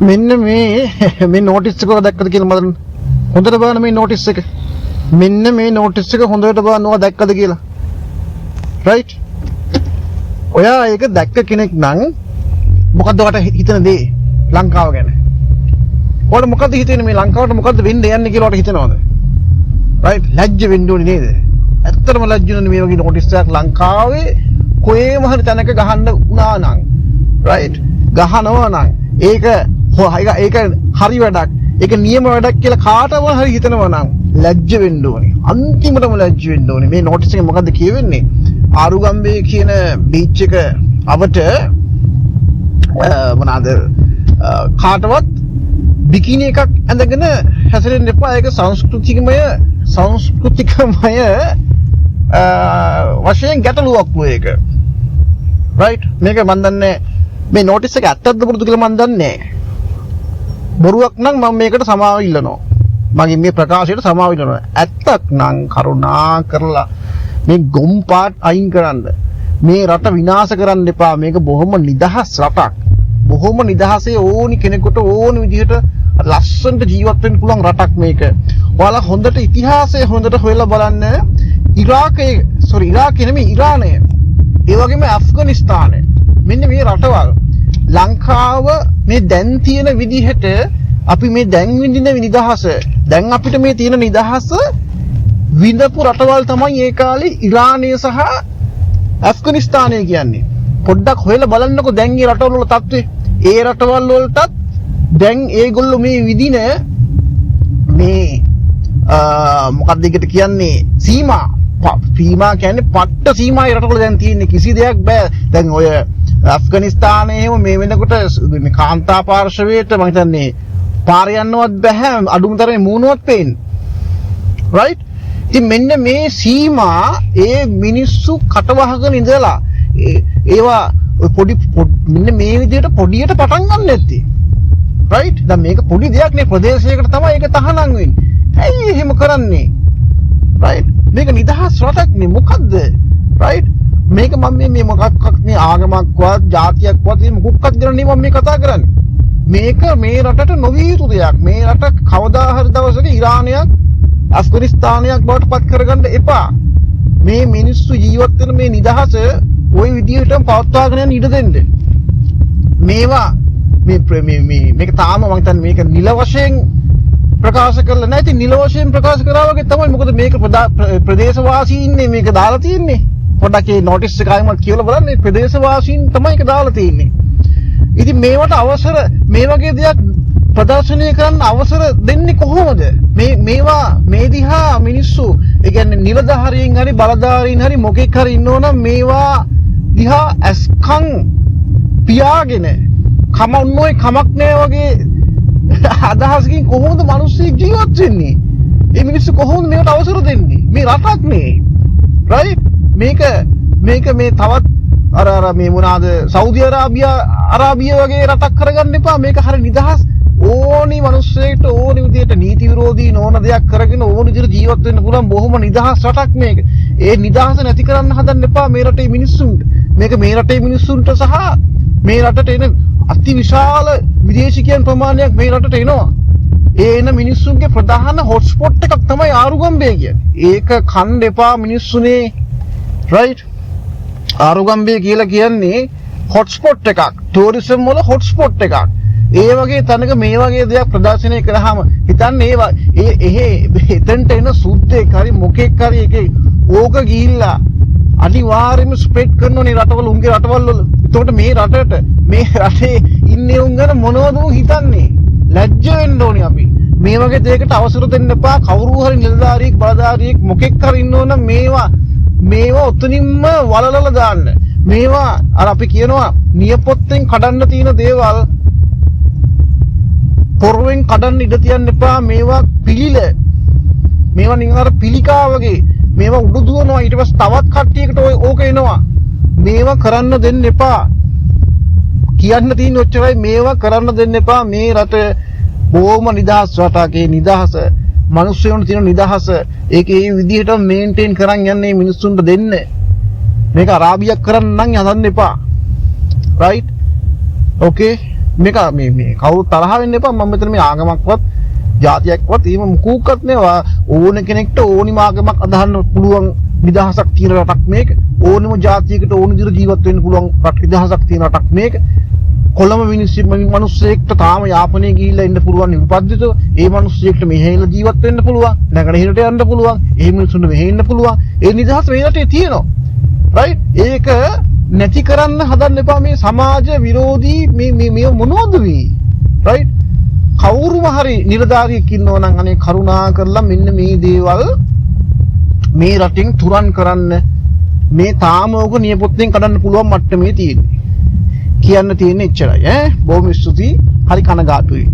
මෙන්න මේ මේ නෝටිස් එක ඔයා දැක්කද කියලා මම හොඳට බලන්න මේ නෝටිස් එක. මෙන්න මේ නෝටිස් එක හොඳට බලන්න ඔයා දැක්කද කියලා. රයිට්? ඔයා ඒක දැක්ක කෙනෙක් නම් මොකද්ද ඔයාට හිතෙන දේ ලංකාව ගැන? ඔයාට මොකද්ද හිතෙන්නේ මේ ලංකාවට මොකද්ද වෙන්න යන්නේ කියලා ඔයාට හිතෙනවද? රයිට්? ලැජ්ජ වෙන්න ඕනේ නේද? ඇත්තටම ලැජ්ජ වෙන්නේ මේ වගේ නෝටිස් එකක් ලංකාවේ කොහේම හරි තැනක ගහන්න වුණා නම්, රයිට්, ගහනවා නම් ඒක ඒක හරි වැඩක්, ඒක නියම වැඩක් කියලා කාටම හරි හිතනවා නම් ලැජ්ජ වෙන්න ඕනේ. අන්තිමටම ලැජ්ජ වෙන්න ඕනේ. මේ නෝටිස් එකේ මොකද්ද කියවෙන්නේ? ආරුගම්බේ කියන බීච් එක අවට මොනවාද කාටවත් බිකිනි එකක් ඇඳගෙන හැසිරෙන්න එපා. ඒක සංස්කෘතිකමය වශයෙන් ගැටලුවක් වූ ඒක. රයිට්, මේක මන් දන්නේ මේ නෝටිස් එක ඇත්තක්ද බොරුද කියලා මන් දන්නේ නැහැ. බොරුවක් නම් මම මේකට සමාව ඉල්ලනවා. මගේ මේ ප්‍රකාශයට සමාව ඉල්ලනවා. ඇත්තක් නම් කරුණා කරලා මේ ගොම් පාට් අයින් කරන්න. මේ රට විනාශ කරන්න එපා. මේක බොහොම නිදහස් රටක්. බොහොම නිදහසේ ඕනි කෙනෙකුට ඕනි විදිහට ලස්සනට ජීවත් වෙන්න පුළුවන් රටක් මේක. ඔයාලා හොඳට ඉතිහාසය හොඳට හොයලා බලන්න. ඉරාකයේ, සෝරි, ඉරාකේ නෙමෙයි, ඉරානය. ඒ වගේම ඇෆ්ගනිස්තානය. මෙන්න මේ රටවල් ලංකාව මේ දැන් තියෙන විදිහට අපි මේ දැන් විඳින නිදහස, දැන් අපිට මේ තියෙන නිදහස විඳපු රටවල් තමයි ඒ කාලේ ඉරානය සහ ඇෆ්ගනිස්තානය කියන්නේ. පොඩ්ඩක් හොයලා බලන්නකෝ දැන් ඒ රටවල් වල තත්ත්වය. ඒ රටවල් වලටත් දැන් ඒගොල්ලෝ මේ විදින මේ මොකක්ද ඒකට කියන්නේ, සීමා, සීමා කියන්නේ පට්ට සීමා ඒ රටවල දැන් තියෙන්නේ. කිසි දෙයක් බෑ. දැන් ඔය ඇෆ්ගනිස්තානයේ එහෙම මේ වෙනකොට මේ කාන්තා පාර්ශවයට මං හිතන්නේ පාර යන්නවත් බැහැ, අඩුම තරමේ මූණවත් පේන්නේ. රයිට්? ඉතින් මෙන්න මේ සීමා ඒ මිනිස්සු කටවහගෙන ඉඳලා ඒවා ඔය පොඩි මෙන්න මේ විදිහට පොඩියට පටන් ගන්න ඇත්තේ. රයිට්? දැන් මේක පොඩි දෙයක් නේ, ප්‍රදේශයකට තමයි ඒක තහනම් වෙන්නේ. ඇයි එහෙම කරන්නේ? රයිට්? මේක නිදහස් රටක් නේ, මොකද්ද? රයිට්? මේක මම මේ මේ මොකක්වත් මේ ආගමක්වත් ජාතියක්වත් මේ මොකක්වත් ගැන නෙමෙයි මම මේ කතා කරන්නේ. මේක මේ රටට නොවිය යුතු දෙයක්. මේ රට කවදා හරි දවසක ඉරානයක් ඇෆ්ගනිස්තානයක් බවට පත් කරගන්න එපා. මේ මිනිස්සු ජීවත් වෙන මේ නිදහස ඔය විදිහටම පවත්වාගෙන යන්න ඉඩ දෙන්න. මේවා මේ මේ මේ මේක තාම මං හිතන්නේ මේක නිල වශයෙන් ප්‍රකාශ කරලා නැහැ. ඉතින් නිල වශයෙන් ප්‍රකාශ කරා වගේ තමයි. මොකද මේක ප්‍රදේශවාසීන් ඉන්නේ මේක දාලා තියෙන්නේ. පොඩ්ඩක් ඒ නොටිස් එක ආයෙමත් කියවලා බලන්න. මේ ප්‍රදේශවාසීන් තමයි ඒක දාලා තියෙන්නේ. ඉතින් මේවට අවසර, මේ වගේ දෙයක් ප්‍රදර්ශනය කරන්න අවසර දෙන්නේ කොහොමද? මේ මේවා මේ දිහා මිනිස්සු, ඒ කියන්නේ නිලධාරීන් හරි බලධාරීන් හරි මොකෙක් හරි ඉන්නව නම් මේවා දිහා ඇස්කන් පියාගෙන කම ඔන්න ඔය කමක් නෑ වගේ අදහසකින් කොහොමද මිනිස්සු ජීවත් වෙන්නේ? මේ මිනිස්සු කොහොමද මේවට අවසර දෙන්නේ? මේ රටක් නේ. රයිට්? මේක මේක මේ තවත් අර අර මේ මොනවාද සෞදි අරාබියා අරාබිය වගේ රටක් කරගන්න එපා. මේක හරි නිදහස්, ඕනි මිනිස්සෙක්ට ඕනි විදිහට නීති විරෝධී නොවන දෙයක් කරගෙන ඕනි විදිහට ජීවත් වෙන්න පුළුවන් බොහොම නිදහස් රටක් මේක. ඒ නිදහස නැති කරන්න හදන්න එපා මේ රටේ මිනිස්සුන්ට. මේක මේ රටේ මිනිස්සුන්ට සහ මේ රටට එන අතිවිශාල විදේශිකයන් ප්‍රමාණයක් මේ රටට එනවා. ඒ එන මිනිස්සුන්ගේ ප්‍රධාන හොට්ස්පොට් එකක් තමයි ආරුගම්බේ කියන්නේ. ඒක කන්න එපා මිනිස්සුනේ. රයිට්? ආරුගම්බේ කියලා කියන්නේ හොට්ස්පොට් එකක්. ටූරිසම් වල හොට්ස්පොට් එකක්. ඒ වගේ තැනක මේ වගේ දෙයක් ප්‍රදර්ශනය කරාම හිතන්න ඒවා ඒ එහෙ එතනට එන සුද්දෙක් හරි මොකෙක් හරි එකේ ඕක ගිහිල්ලා අනිවාර්යයෙන්ම ස්ප්‍රෙඩ් කරනෝනේ රටවල, උන්ගේ රටවල් වල. එතකොට මේ රටට, මේ රටේ ඉන්නේ උන් ගැන මොනවද උන් හිතන්නේ? ලැජ්ජ වෙන්න ඕනේ අපි. මේ වගේ දෙයකට අවසර දෙන්න එපා. කවුරු හරි නිලධාරියෙක් බලධාරියෙක් මොකෙක් හරි ඉන්නව නම් මේවා මේවා ඔතනින්ම වලලලා දාන්න. මේවා අර අපි කියනවා නියපොත්තෙන් කඩන්න තියෙන දේවල් පොරවෙන් කඩන්න ඉඩ තියන්න එපා. මේවා පිළිල, මේවා නිකන් අර පිළිකා වගේ මේවා උඩ දුවනවා. ඊට පස්සේ තවත් කට්ටියකට ඔය ඕක එනවා. මේවා කරන්න දෙන්න එපා. කියන්න තියෙන ඔච්චරයි. මේවා කරන්න දෙන්න එපා. මේ රට බොහොම නිදහස් රටක්. ඒ නිදහස, මිනිස්සුන්ට තියෙන නිදහස, ඒක ඒ විදිහට මේන්ටේන් කරන් යන්නේ මිනිස්සුන්ට දෙන්න. මේක අරාබියක් කරන්න නම් හදන්න එපා. රයිට්, ඕකේ. මේක මේ මේ කවුරුත් තරහ වෙන්න එපා. මම මෙතන මේ ආගමක්වත් ජාතියක්වත් එහෙම මුකුක්වත් නෙවෙයි. ඕන කෙනෙක්ට ඕනිම ආගමක් අදහන්න පුළුවන් නිදහසක් තියෙන රටක් මේක. ඕනම ජාතියකට ඕන විදිහට ජීවත් වෙන්න පුළුවන් රට නිදහසක් තියෙන රටක් මේක. කොළඹ මිනිස්සු මිනිස්සෙක්ට තාම යාපනයේ ගිහිල්ලා ඉන්න පුළුවන් විපද්දිතව. ඒ මිනිස්සෙක්ට මෙහෙ ඉන්න ජීවත් වෙන්න පුළුවන්. නැගෙනහිරට යන්න පුළුවන්. ඒ මිනිස්සුන්ට මෙහෙ ඉන්න පුළුවන්. ඒ නිදහස මේ රටේ තියෙනවා. රයිට්? ඒක නැති කරන්න හදන්න එපා මේ සමාජ විරෝධී මේ මේ මේ මොනවද මේ? රයිට්? කවුරුම හරි නිලධාරියෙක් ඉන්නවා නම් අනේ කරුණා කරලා මෙන්න මේ දේවල් මේ රටින් තුරන් කරන්න. මේ තාම ඕක නියපොත්තෙන් කඩන්න පුළුවන් මට්ටමේ තියෙන්නේ. කියන්න තියෙන්නේ එච්චරයි ඈ. බොහොම ස්තුතියි. හරි කනගාටුයි.